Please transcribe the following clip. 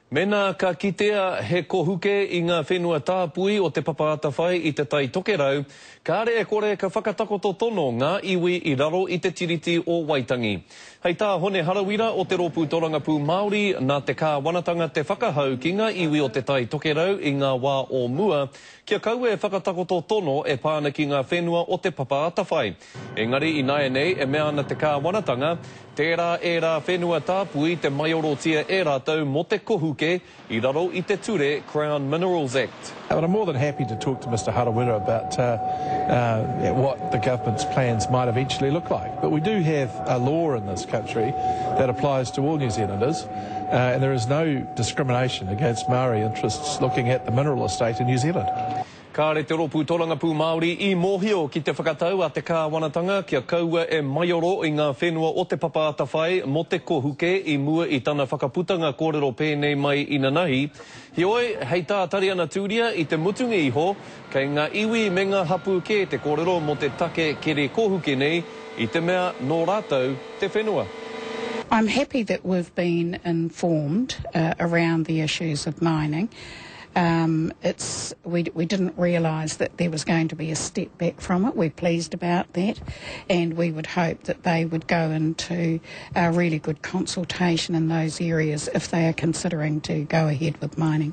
Mēnā ka kitea he kohuke i ngā whenua tāpui o Te Papa Atawhai i Te Tai Tokerau, kāre e kore ka whakatakoto tono ngā iwi i raro i te Tiriti o Waitangi. Hei tā Hone Harawira o Te Rōpū Torangapū Māori, nā te kāwanatanga te whakahau ki ngā iwi o Te Tai Tokerau i ngā wā o mua kia kaua e whakatakoto tono e pā ana ki ngā whenua o Te Papa Atawhai. Engari ināianei e mea ana te kāwanatanga, tērā ērā whenua tāpui te maiorotia e rātou mō te kohuke i raro i te ture Crown Minerals Act. But I'm more than happy to talk to Mr Harawira about what the government's plans might eventually look like. But we do have a law in this country that applies to all New Zealanders, and there is no discrimination against Maori interests looking at the mineral estate in New Zealand. Kāre te Rōpū Torangapū Māori i mōhio ki te whakatau a te kāwanatanga kia kaua e maioro i ngā whenua o Te Papa Atawhai mō te kohuke i mua i tana whakaputanga kōrero pēnei mai inanahi. Heoi, hei tā Tariana Tūria i te mutunga iho, kei ngā iwi me ngā hapū kē te kōrero mō te take keri kohuke nei i te mea nō rātou te whenua. I'm happy that we've been informed around the issues of mining. Um, it's, we, we didn't realise that there was going to be a step back from it. We're pleased about that, and we would hope that they would go into a really good consultation in those areas if they are considering to go ahead with mining.